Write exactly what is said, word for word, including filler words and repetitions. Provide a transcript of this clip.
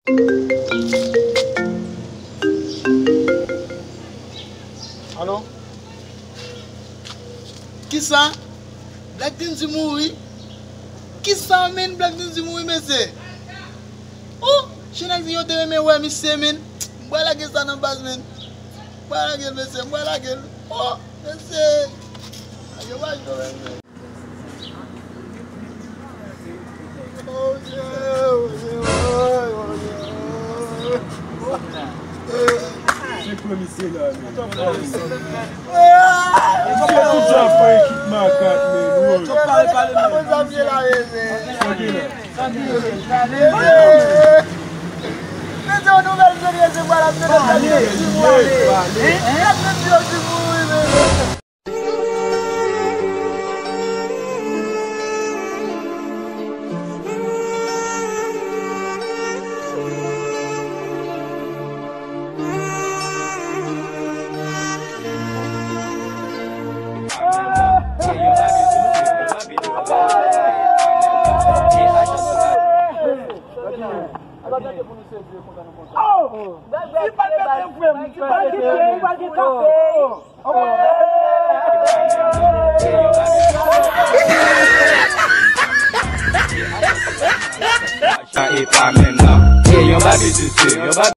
Alo? Kisa? Black Dindy mouri? Kisa, menn? Black Dindy mouri, mesye? Oh, Shenax di yo te renmen wè misye, menn. M pral lage sa nan baz, menn. M pral lage l, mesye, m pral lage l. Oh, mesye. Yo pa jwe, mesye. Se premye se la, men. Misye tout sa fè ekip makak, men. Pale, pale, pale. Sa gen la. Mesye, yon nouvèl seri se vwala, mesye, pale, pale. Sa e pa menm nan. E yon babitisi, yon